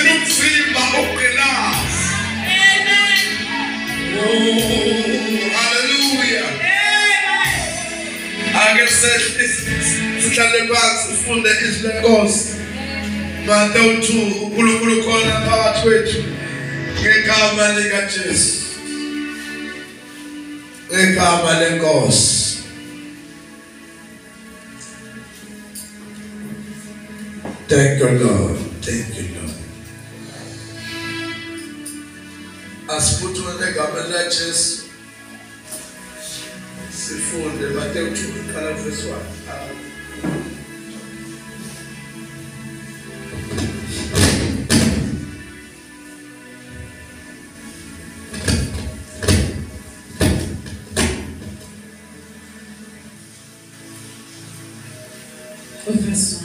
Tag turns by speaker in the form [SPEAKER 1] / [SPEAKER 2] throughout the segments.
[SPEAKER 1] Wenzela umzimba ugqilaza.
[SPEAKER 2] Amen.
[SPEAKER 1] Oh, hallelujah.
[SPEAKER 2] Amen.
[SPEAKER 1] Ake sihlale phansi sifunde izwi lenkosi. Matthew 2, uNkulunkulu khona phakathi kwethu ngegama likaJesu. Ngegama lenkosi. Thank you, Lord. Thank you, Lord. Asiphuthume egameni likaJesu. Sifunde Matthew 2 qala verse 1.
[SPEAKER 2] Verse 1.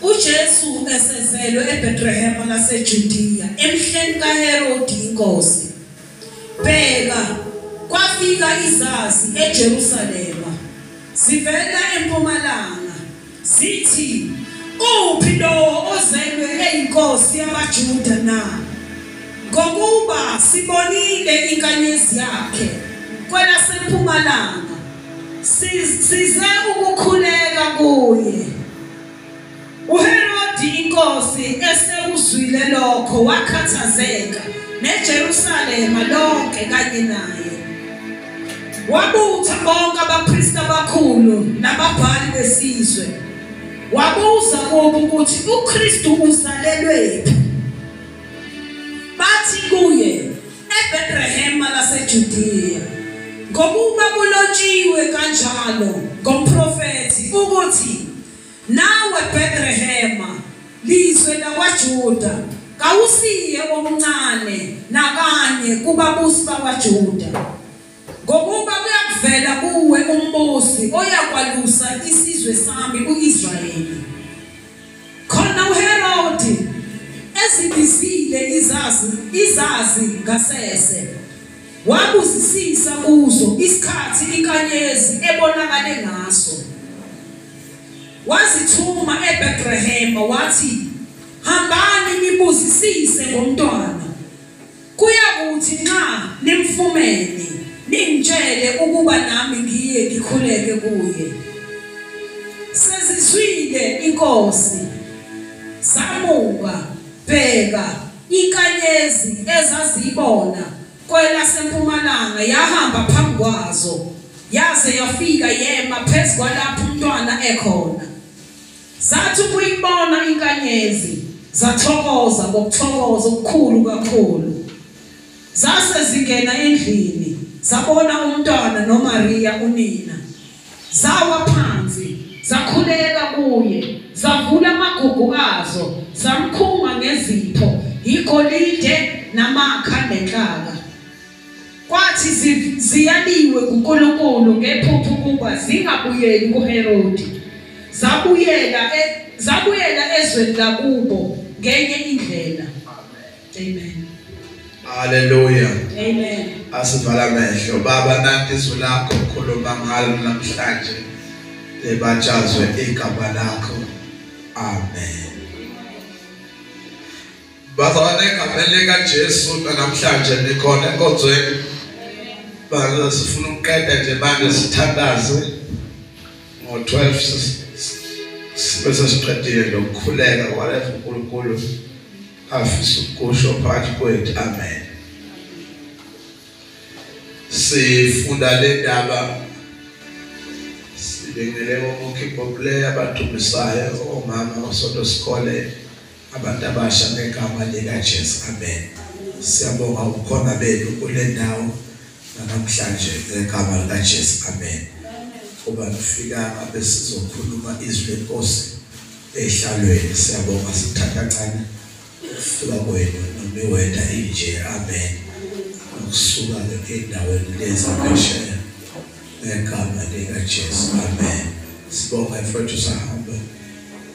[SPEAKER 2] uJesu esezelwe eBethlehem laseJudiya emhleni kaHerodi inkosi. Bheka, kwafika izazi eJerusalema zivela empumalanga zithi, uphi lowo ozelwe eyinkosi yabaJuda na? Ngokuba sibonile inkanyezi yakhe kwelasempumalanga, size ukukhuleka kuye. uHerodi inkosi esekuzwile lokho wakhathazeka, neJerusalema lonke kanye naye. Wabutha bonke abapristi abakhulu nababhali besizwe, wabuza kubo ukuthi uKristu uzalelwephi. Bathi kuye, eBethlehem laseJudiya, ngokuba kulotshiwe kanjalo ngomprofethi ukuthi, nawe Bethlehem, lizwe lakwaJuda, kawusiye omncane nakanye kubabusi bakwaJuda, ngokuba kuyakuvela kuwe umbusi oyakwalusa isizwe sami uIsrayeli. Khona uHerodi ezibizile izazi ngasese, wabuzisisa kuzo isikhathi inkanyezi ebonakale ngaso. Wazithuma eBethlehem wathi, hambani nibuzisise ngomntwana, kuyakuthi nxa nimfumene ningitshele ukuba nami ngiye ngikhuleke kuye. Sezizwile inkosi, samuka, bheka, inkanyezi ezazibona kwelasempumalanga yahamba phambi kwazo, yaze yafika yema phezu kwalapho umntwana ekhona. Zathi ukuyibona inkanyezi zathokoza ngokuthokoza okukhulu kakhulu. Zase zingena endlini, zabona umntwana noMaria unina. Zawa phansi, zakhuleka kuye, zavula amagugu azo, zamkhunga ngezipho, igolide namakha nenhlaka. Kwathi ziyaliwe kuNkulunkulu ngephupho ukuba zingabuyeli kuHerodi, zabuyela ezweni lakubo ngenye indlela. Amen.
[SPEAKER 1] Hallelujah.
[SPEAKER 2] Amen.
[SPEAKER 1] Asivala amehlo. Baba, nanti izwi lakho, khuluma ngalo namhlanje, lebatshazwe igama lakho. Amen. Bazalwane, egameni likaJesu namhlanje nikhona enkonzweni. Baba, sifuna ukuqeda nje manje sithandaze ngo-12 bese siqedile lokukhuleka whatever uNkulunkulu afisa ukusho phakathi kwethu. Amen. Sifunda le ndaba, sibingelele okhipho player abadumisayo, omama osonto sikole, abantu abasha ngegama likaJesu. Amen. Siyabonga ubukhona benu kule ndawo namhlanje ngegama likaJesu. Amen. Kuba nifika ngabe sizokhuluma izwi lenkosi ehlalweni. Siyabonga, sithatha kancane ukufika kwenu noma iweda inje. Amen. Ukusuka endaweni lezi phesheya ngegama likaJesu. Amen. Sibonga mfowethu, sahamba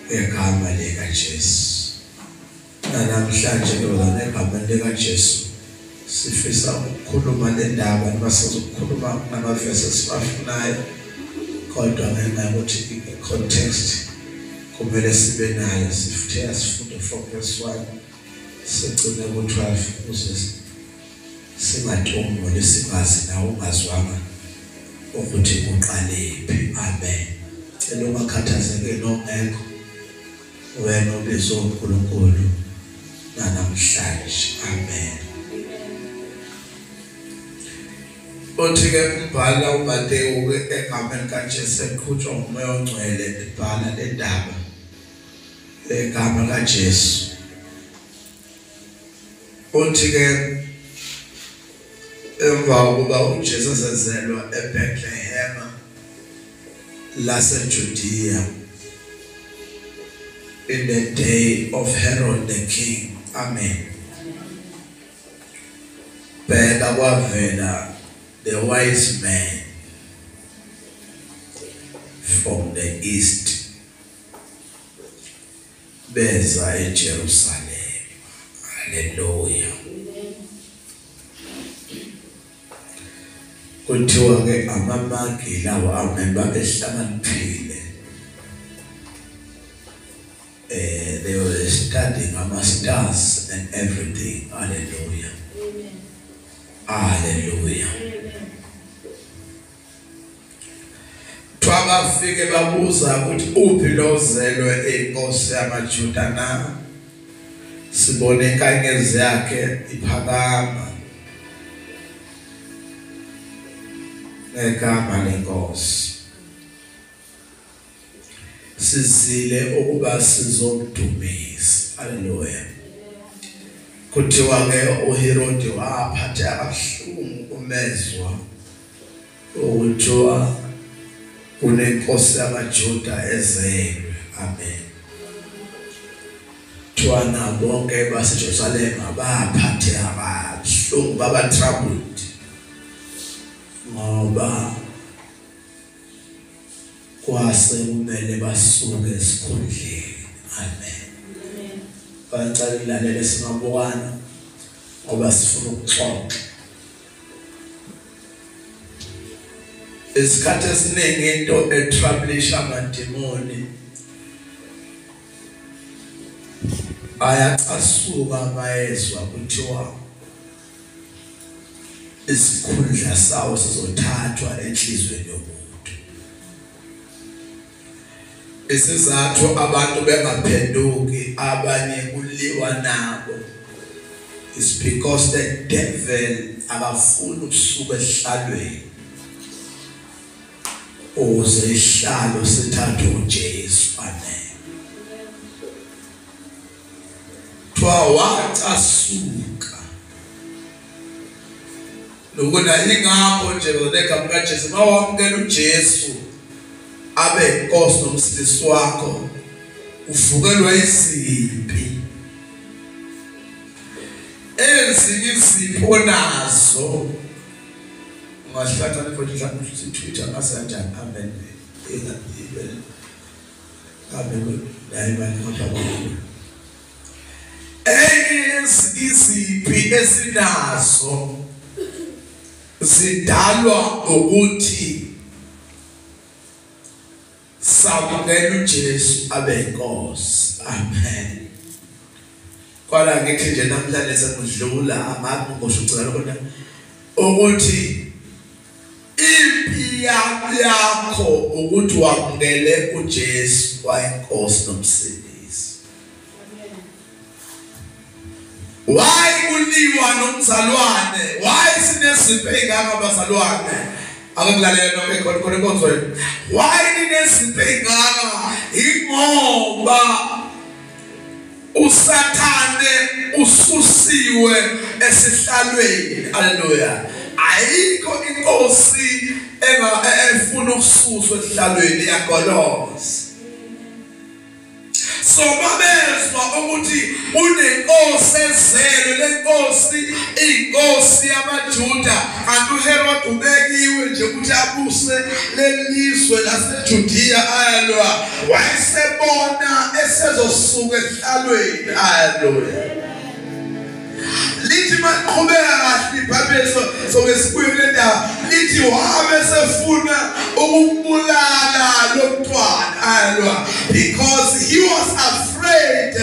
[SPEAKER 1] ngegama likaJesu. Namhlanje ke egameni likaJesu sifisa ukukhuluma le ndaba, noma sizokhuluma ngamavesi esiwafunayo, kodwa ngenxa yokuthi i-context Kumele sibe nayo, sifuthe sifunde from verse 1 sigcine ku-12 ukuze singatomoli singazi nawe ungazwanga ukuthi uqalephi. Amen. Cela ungakhathazeki nongekho, wena obizwe uNkulunkulu namhlanje. Amen. Uthi ke umbhala uMateyu ke egameni kaJesu eqhutshwa nguMoya oNgcwele ebhala le ndaba egama kaJesu. Uthi ke emva kokuba uJesu ezelwa eBethlehem laseJudea in the day of Herod the king. Amen. Bheka kwavela the wise men from the east beza eJerusalem. Hallelujah. Kuthiwa ke amamagi lawo, amen, babehlakaniphile. They were studying ama stars and everything. Hallelujah. Amen. Hallelujah. Bafike babuza ukuthi uphi lo zelwe inkosi yamaJuda na? Sibone inkanyezi yakhe iphakama ngegama lenkosi, sizile ukuba sizomdumisa. Hallelujah. Kuthiwa ke uHerodi waphatheka kabuhlungu umezwa ukuthiwa kunenkosi yamaJuda ezelwe. Amen. Kuthiwa bonke baseJerusalema baphatheka kabuhlungu, baba troubled ngoba kwase kumele basuke esikhundleni. Amen. Bacela ukulalele singabukana ngoba sifuna ukuxoxa. Isikhathi esiningi into etroublisha amadimoni ayacasuka mayezwa kuthiwa isikhundla sawo sizothathwa enhlizweni yomuntu. Isizathu abantu bengaphenduki, abanye kuliwa nabo, is because the devil akafuni ukusuka esihlalweni ukuze isihlalo sithathwe uJesu. Amen. Kuthiwa wacasuka lokuna, ingakho nje ngegama kaJesu mawamukela uJesu abe inkosi nomsindisi wakho, uvukelwa izimpi. Ezinye izipho onazo ungahlangana futhi mhlawumbe uthi Twitter ngase kanjani. Amen. Amen. Nayi manje enye iziphi esinazo zidalwa ukuthi samukela uJesu abe inkosi. Amen. Kwala ngithi nje namhlanje sengidlula angazi ngosho ucela lokho ukuthi impi yakho ukuthi wamukele uJesu wayinkosi nomsindisi. Why kuliwa nomzalwane? Why sinesipho engaka abazalwane? Ake nglalela nonke khona khona enkonzweni. Why ninesipho engaka? Ingoba uSathane ususiwe esihlalweni. Hallelujah. Ayikho inkosi efuna ukususwa esihlalweni yagoloza. So babezwa ukuthi unenkosi ezelwe, lenkosi inkosi yamaJuda, kanti uHerod ubekiwe nje ukuthi abuse lelizwe laseJudea. Alwa wayesebona esezosuka esihlalweni. Haleluya. Lithi maqhubeka kahle iBhayibheli soke sibuye kule ndaba lithi wabe sefuna ukubulala lo mntwana alwa because he was afraid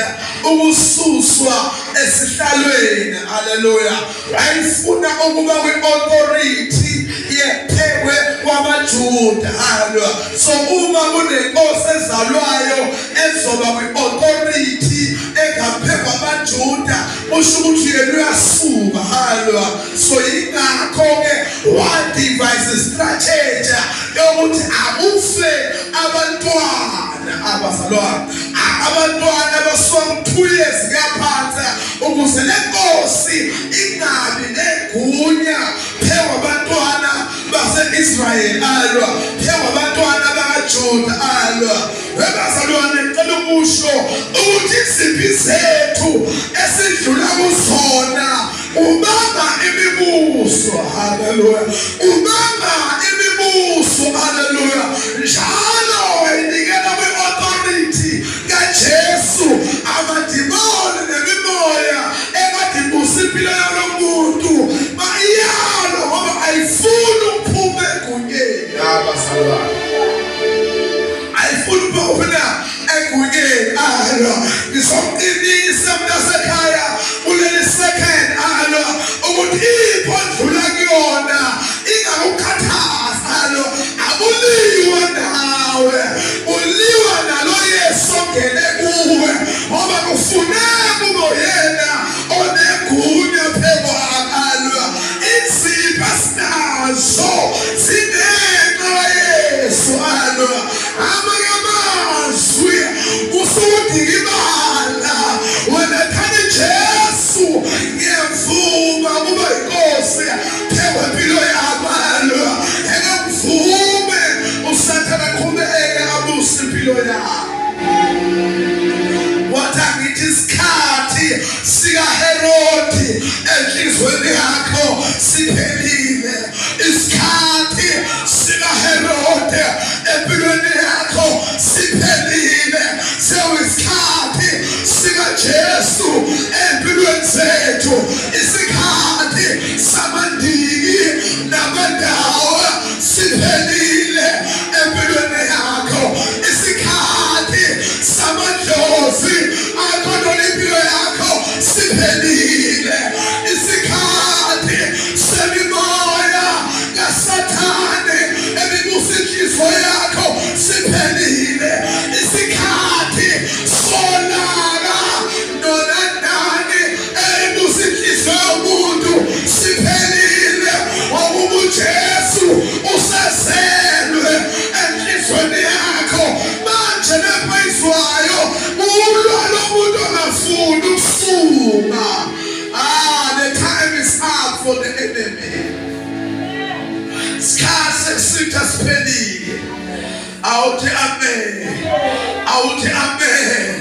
[SPEAKER 1] ukususwa esihlalweni. Hallelujah. Wayefuna ukuba kwi-authority yephekwe kwamaJuda. Hallelujah. So uma kunenkosi ezalwayo ezoba kwi-authority engaphekwa amaJuda usho ukuthi yena uyasuka. Hallelujah. So yingakho-ke wa-devise strategy yokuthi akufe abantwana abazalwane abantwana abasuka ku-2 years kuyaphansi ukuze le nkosi ingabi negunya phezu kwabantwana base-Israyeli alwa phezu kwabantwana bakaJuda alwa. Webazalwane ngicela ukusho ukuthi izimpi zethu esidlula kuzona ubamba imibuso. Haleluya. Ubamba imibuso. Haleluya. Njalo inikela kwi-authority kaJesu amadimoni nemimoya ekade ibusa impilo yalo muntu bayalo ngoba ayifuni ukuphuma egunyeni. Abazalwane ayifuni ukuphuma egunyeni. Alo ngizomqinisa mntasekhaya kuleli second alo ukuthi ipho ndlula kuyona ingakukhathaza. Alo akuliwa nawe uliwa nalo Yesu ongene kuwe ngoba kufuneka ube yena onegunya phezu kwalo. Izipho esinazo zinenxa kaYesu. Alo amanye amazwi usudikibala wena thani Jesu ngiyavuma kuba inkosi phezu kwempilo yami. Alo engakuvume uSathane aqhubeke abuse impilo yami. Wathi angithi isikhathi sikaHerodi enhliziyweni yakho siphelile. Isikhathi sikaHerode empilweni yakho siphelile. Sekuyisikhathi sikaJesu empilweni zethu. Isikhathi samandiki namandawo siphelile empilweni yakho. Isikhathi samadlozi akhona impilo yakho siphelile. Isikhathi semimoya kaSathane ebibusa inhliziyo yakho siphelile. Isikhathi solaka nonanani ebibusa inhliziyo yomuntu siphelile. Ngoba uJesu usezelwe enhliziyweni yakho manje lepayizwayo ulwa lo muntu ongafuni ukusuka. The time is up for the enemy. Isikhathi sesitha siphelile. Awuthi amen. Awuthi amen.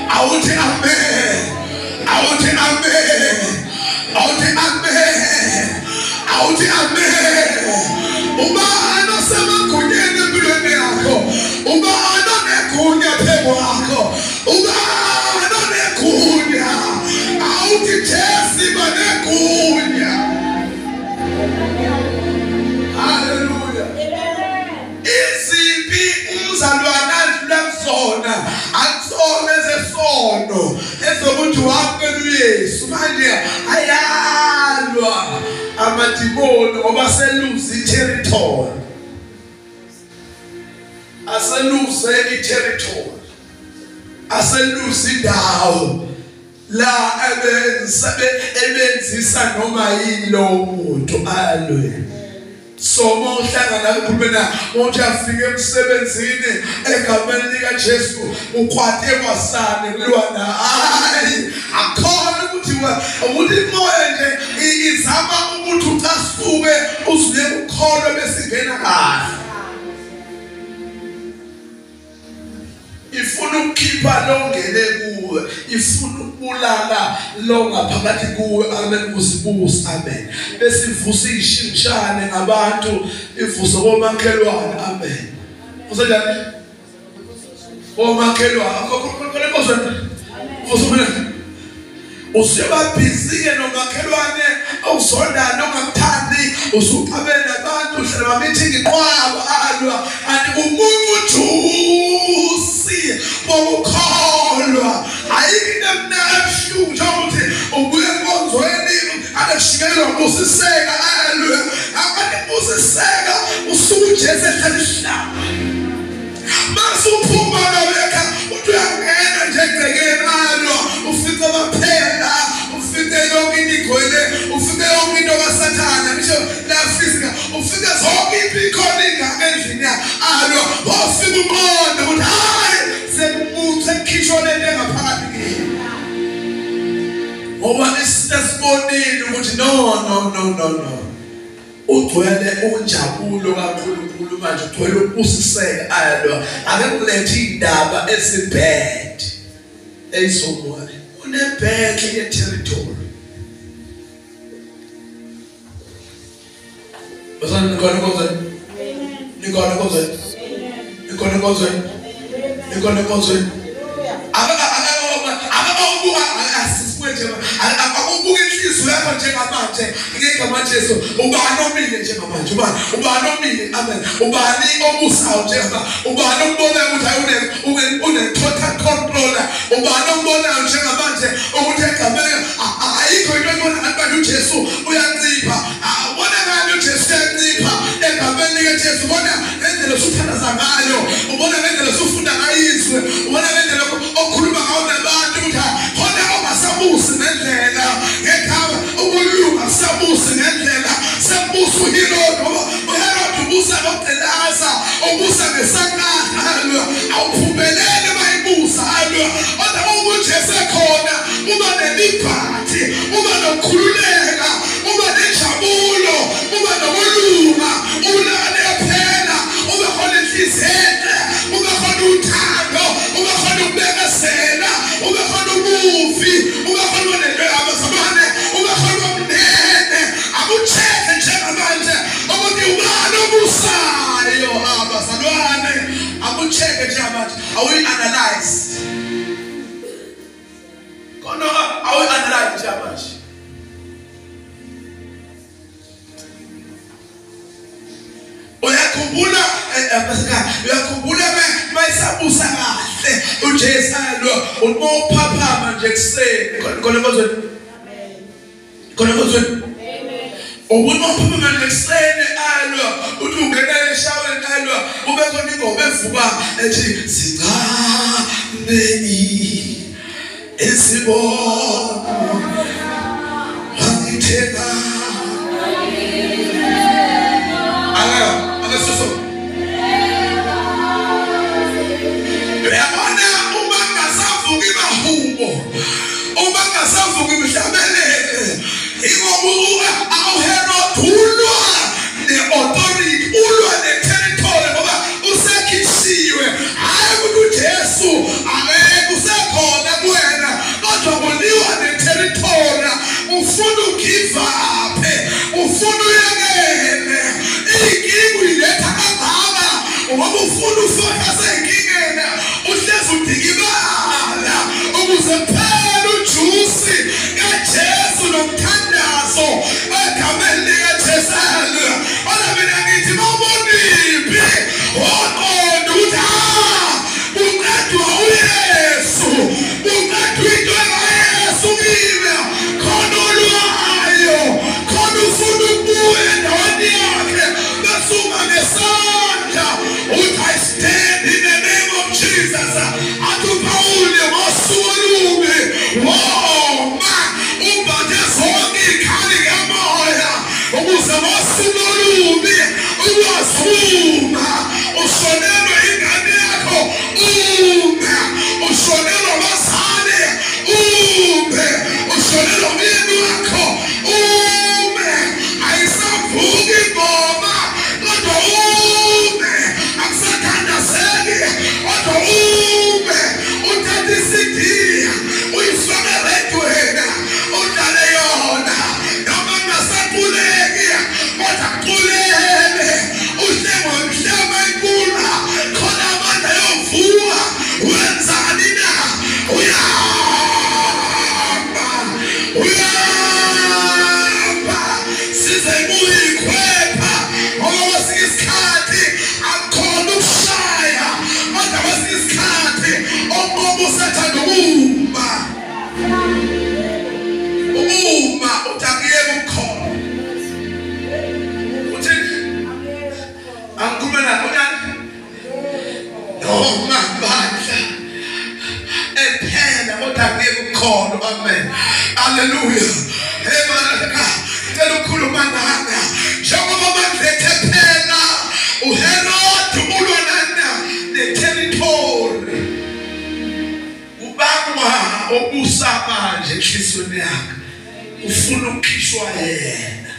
[SPEAKER 1] Awuthi amen. Awuthi amen. Awuthi amen. Awuthi amen. Ubani osemagunyeni empilweni yakho? Ubani onegunya phezu kwakho? Ubani onegunya? Awuthi Jesu banegunya. Hallelujah. Izimpi umzalwane adlula kuzona akusona ezesono ezokuthi wamukela uYesu manje ayalwa amadimoni ngoba seluze i-territory. Aseluze i-territory. Aseluze indawo la ebenzisa noma yini lo muntu alwe. So uma uhlangana kuphumela uthi afike emsebenzini egameni likaJesu ukhwate kwasane kuliwa na hayi akhona ukuthi imoya nje izama ukuthi ucasuke uzuye ukukholwa besingena kahle. Ifuna ukukhipha lo ngene kuwe, ifuna ukubulala lo ngaphakathi kuwe. Amen. Uzibusa. Amen. Bese ivusa ishingishane ngabantu, ivuse komakhelwane. Amen. Usenjani? Komakhelwane. Khona inkosi. Vusa mina. Usuba busy nomakhelwane awuzondana ongamthandi, usuxabene nabantu, uhlala ama-meeting inqwaba alwa, anti umuntu juicy bokukholwa. Ayikho into emnandi ebuhlungu njengokuthi ubuye enkonzweni akushikelwa ubusiseka alwe, akade ubusiseka usuke uJesu ehlala isihlalo. Masuphuma nabeka uthi uyangena nje egcekeni alwa, ufice amaphela, ufice yonke into igcwele, ufice yonke into kaSathane, ngisho la physical, ufike zonke ikhona ingaka endlini alwa, wafika umqondo ukuthi hayi sekubuthi sekukhishwa lento engaphakathi kimi. Ngoba isibonile ukuthi no no no no no, ugcwele unjabulo kaNkulunkulu manje, ugcwele ubusiseka alwa. Ake kulethe indaba ezibad ezizobuya unebheke ye-territory. Bazalwane, nikhona enkonzweni? Nikhona enkonzweni? Nikhona enkonzweni? Nikhona enkonzweni? Akubuka inhliziyo yakho njengamanje ngegama Jesu. Ubani omile njengamanje? Ubani omile? Amen. Ubani obusayo njengamanje? Ubani ombonayo ukuthi une total control? Ubani ombonayo njengamanje ukuthi egameni ayikho into ebona ngathi manje uJesu uyancipha? Ubona ngani uJesu uyancipha egameni likaJesu? Ubona ngendlela osuthandaza ngayo, ubona ngendlela osufunda ngayo izwi, ubona ngendlela okhuluma ngayo nabantu ukuthi khona ongasabusi ngendlela ngegama ukulunga, sabusi ngendlela sebusa uHerod, ngoba uHerod ubusa ngokugqilaza, ubusa ngesakala, awuphumelele mayibusa alwa. Kodwa uma uJesu ekhona uba nelibhathi, uba nokukhululeka, uba nenjabulo, uba nokulunga, ulale phela, uba khona inhliziyo enhle, uba khona uthando, uba khona ukubekezela, uba khona ubuvi, uba khona nento yabazalwane, uba khona umnene. Akucheck njengamanje ukuthi ubani obusayo abazalwane, akucheck njengamanje, awuyi-analyze khona, awuyi-analyze njengamanje. Uyakhumbula uyakhumbula mayisabusa kahle uJesu alwa, uma uphaphama nje ekuseni khona enkonzweni, khona enkonzweni, uma uphaphama nje ekuseni alwa, uthi ungena eshaweni alwa, kube khona ingoma evuka ethi sincane isibongo wangithenga. Uyabona uma kungasavuki mahubo, uma kungasavuki mhlabelele, ingoba uHerod ulwa ne-authority, ulwa ne-territory, ngoba usekhishiwe. Hhayi ukuthi uJesu angeke usekhona kuwena, kodwa kuliwa ne-territory. Ufuna ugive up, ufuna uyekele inkinga uyiletha kangaka ngoba ufuna ufocus enkingeni, uhlezi udikibala ukuze kuphele ujusi kaJesu nomthandazo egameni likaJesu. Kodwa mina ngithi mawubona impi waqonda ukuthi uqedwa uYesu, uqedwa into kaYesu kimi, khona olwayo, khona ufuna ukubuya endaweni yakhe, basuma ngesandla uthi I stand in the name of Jesus. Athi uPawuli ngosuku olubi kodwa ngeke ukukhona. Amen, haleluya. Hey mana, cela ukukhuluma nami njengoba amandla ephela. uHerod ulwa nana ne-territory, ubangwa obusa manje enhliziyweni yakhe, ufuna ukukhishwa yena.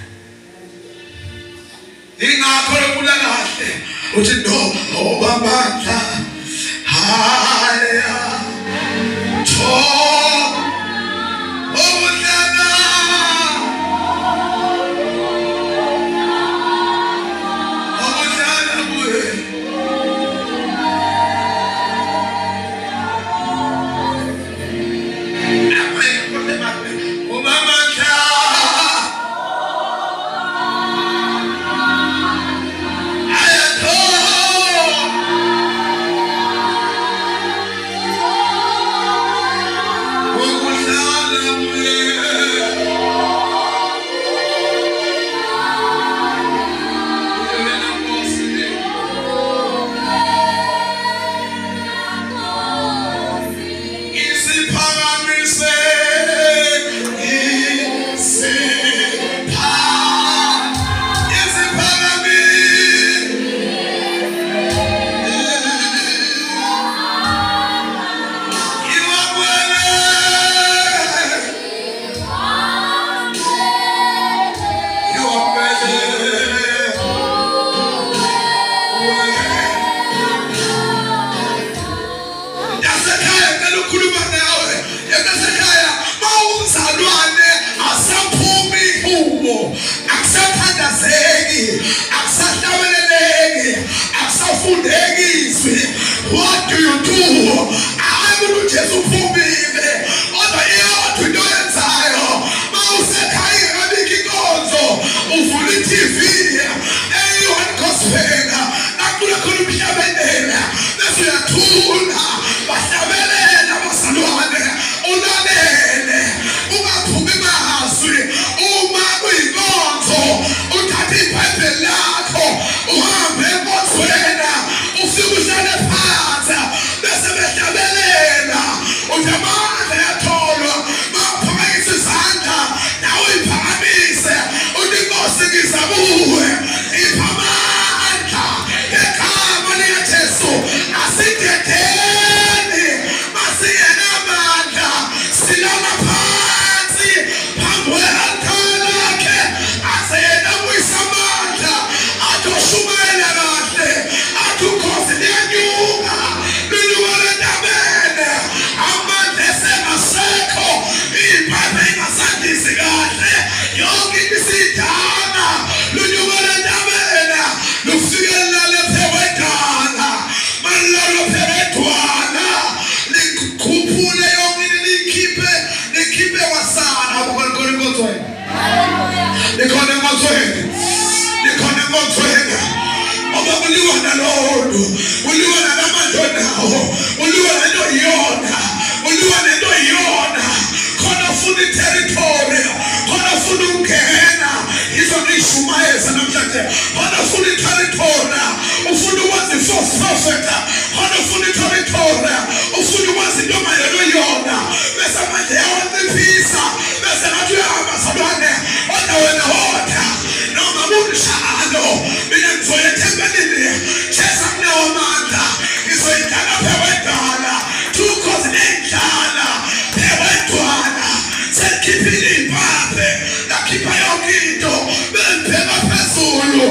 [SPEAKER 1] Ingakho lokula kahle uthi no obamandla haya tho obudlala obudlala kuye. Obamandla haya tho obudlala kuye. Isiphakamise, isiphakamise, iwakwele, iwakwele. Yasekhaya ngicela ukukhuluma nawe. Yasekhaya mawumzalwane asaphumi kubo, akusathandazeki, akusahlabeleleki, akusafundeki izwi. What do you do? Hayi uJesu uphumile, kodwa iyodwa into oyenzayo mawusekhaya ingakabikho inkonzo, uvula i-TV eyi-One Gospel, nakulo khona umhlabelela, bese uyathula, bahlabelela abazalwane, ulalele, ungaphumi mazwi. Uma kuyinkonzo uthathe iBhayibheli lakho uhambe enkonzweni, ufike uhlale phansi bese behlabelela, uthi amandla ayatholwa. Mawuphakamisa izandla nawe uyiphakamise, uthi Nkosi ngiza kuwe, ipha amandla ngegama likaJesu. Asidedeni masingenamandla, silala phansi phambi kwe-altare lakhe, aze yena abuyise amandla, athi ushumayela kahle, athi ukhozi liyanyuka, linyuka lentabeni, amandla esengasekho, iy'mpepha ingasandisi kahle, yonke into isidala, lunyuka lentabeni, lufike lilale phekwedala, malilalo phekwedwala, likhuphule yonke into, liyikhiphe, likhiphe kwasana. Abukhona enkonzweni, likhona enkonzweni, likhona enkonzweni. Ngoba kuliwa nalowo, kuliwa nalamandla onawo, kuliwa nento iyona, kuliwa nento iyona. Khona ufuna i-territory, khona ufuna ukungena, yizo ngiyishumayeza namhlanje. Khona ufuna i-territory, ufuna ukwazi i-false prophet, khona ufuna i-territory, ufuna ukwazi into ongayona yona, bese amandla yawanciphisa, bese ngathi uyahamba zalwane, kodwa wena hoda noma kunjalo, mina ngizoya ethempelini, Jesu akunawo amandla, ngizoyidlala phekwedala, tukhozi nendlala phekwedwala, selikhiphile iy'mpaphe, lakhipha yonke into, bengibheka phezulu,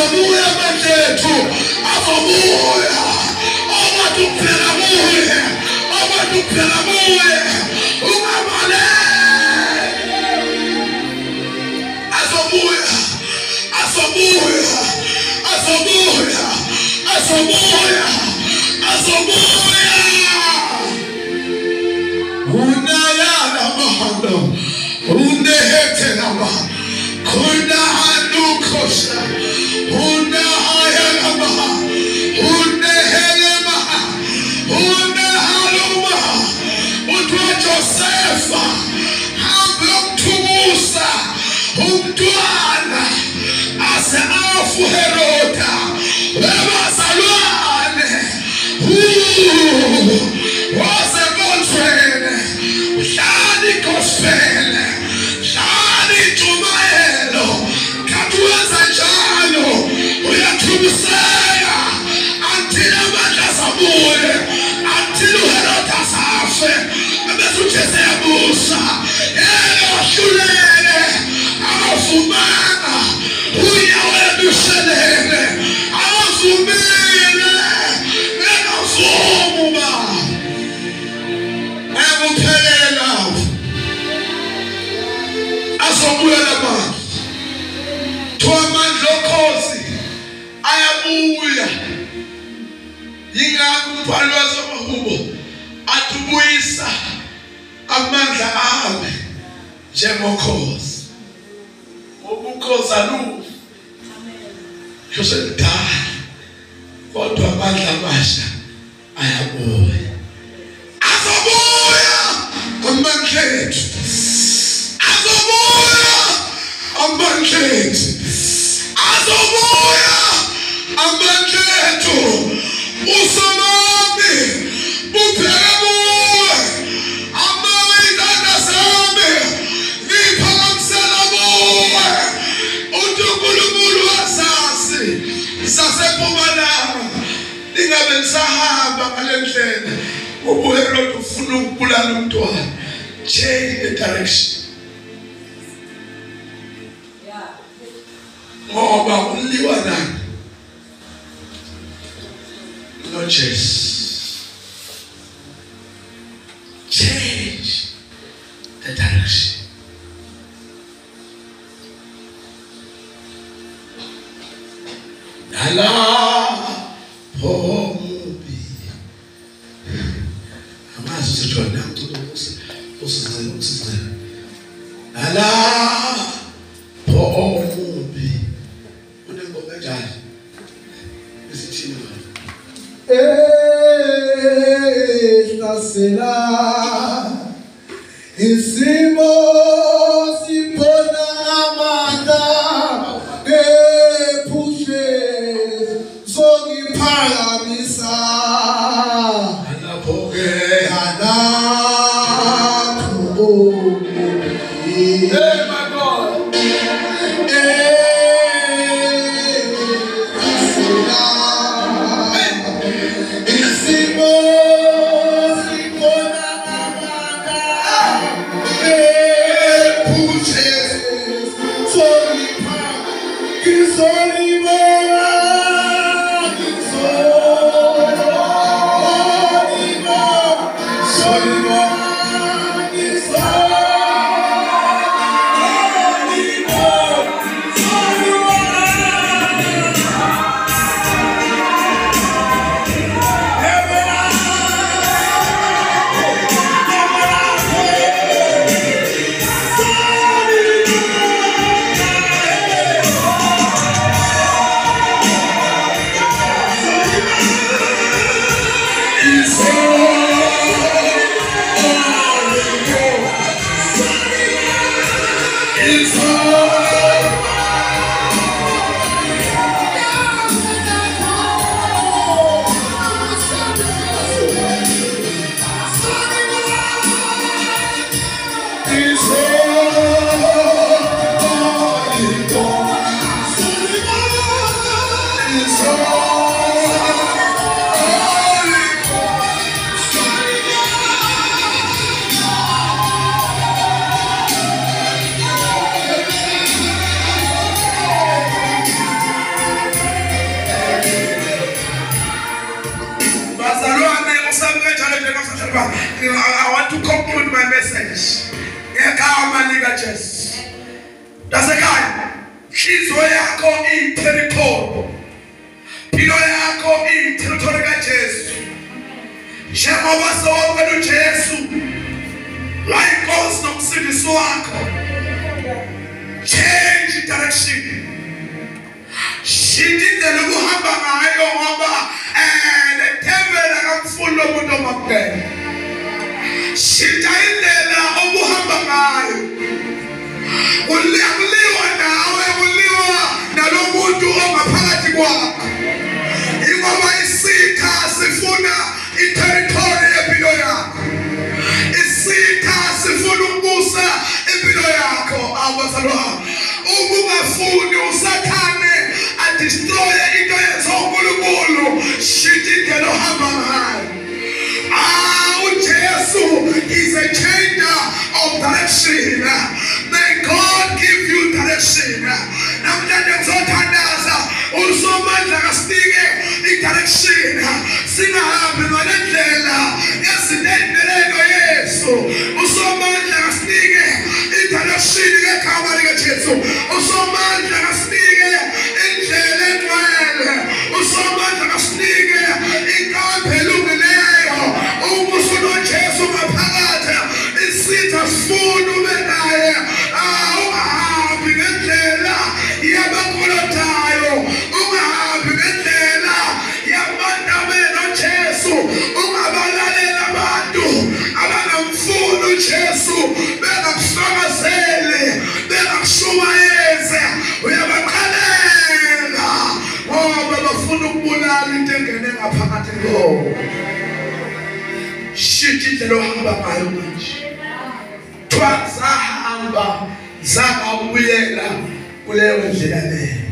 [SPEAKER 1] Azobuya amandla ethu, azobuya. Okwathi ukubheka kuye, okwathi ukubheka kuye, ungabaleki. Azobuya, azobuya, azobuya, azobuya, azobuya. Unayana mahando, unehetelama, kunahanukosha, unahayanama, unehelema, unehaluma. Utwa Josefa, hambe umthukusa umntwana ase afu Heroda, bebazalwane. Wasekonzweni, hlala igospel, hlala intshumayelo. Kanti wenza njalo uyathubiseka until amandla asabuye, until uHerode asafe, bese uJesu eyabusa. Yena wahlulele, akavumanga. Unyawo elushelele, akavumile, engavumi uba ekuphelela. Azobuya lamandla, thiwa amandla okhozi ayabuya. Yingakho umbhali wasemahubo athi ubuyisa amandla ami njengokhozi, ngoba ukhozi alufi, kuselidala, kodwa amandla amasha ayabuya. Azobuya amandla ethu, azobuya amandla ethu, azobuya amandla ethu. Usonomi bubheke kuwe, amandla zami ngiphakamisela kuwe. Uthi uNkulunkulu wazazi sasempumalanga, ningabe nisahamba ngale ndlela. Ngoba uHerode ufuna ukubulala umntwana. Change the direction, ngoba uliwa nani noJesu. Change the direction. Nalapho mubi, amazi usithiwa usizele. Nalapho mubi, unengoma enjani isithini manje?
[SPEAKER 3] Ehlasela isimo sibona amandla ephushe zongiphakamisa.
[SPEAKER 1] Nalapho-ke,
[SPEAKER 3] nalapho.
[SPEAKER 1] Hey my God.
[SPEAKER 3] Ehlasela isimo sibona amandla ephushe
[SPEAKER 1] I want to conclude my message. Ngegama lika Jesu. Dasekhaya, inhliziyo yakho iyi-territory. Impilo yakho iyi-territory kaJesu. Njengoba sewamukela uJesu, wayinkosi nomsindisi wakho. Change direction. Shintsha indlela okuhamba ngayo ngoba le thembela akamfuni lo muntu omamukela. Shintsha indlela obuhamba ngayo. Kuliwa nawe, kuliwa nalo muntu ongaphakathi kwakho. Ingoba isitha sifuna i-territory yempilo yakho. Isitha sifuna ukubusa impilo yakho. Abazalwane, ukungafuni uSathane adestroye into yenziwa uNkulunkulu. Shintsha indlela ohamba ngayo. uJesu is a changer of direction. May God give you direction. Namhlanje ngizothandaza uSomandla kasinike i-direction. Singahambi ngale ndlela yezinto ey'ndelelo Yesu. uSomandla kasinike i-direction ngegama likaJesu. uSomandla kasinike indlela engcwele. uSomandla kasinike inkambo elungileyo. Uma usunoJesu ngaphakathi, isitha sifuna ube naye. Ungahambi ngendlela yabakolotayo, ungahambi ngendlela yabantu abenoJesu, ungabalalela abantu abangamfuni uJesu, bengakufakazeli, bengakushumayeze, uyabaqalela ngoba bafuna ukubulala into engene ngaphakathi kubo. Shintsha indlela ohamba ngayo manje. Kuthiwa zahamba zangabuyela kuleyo ndlela leyo.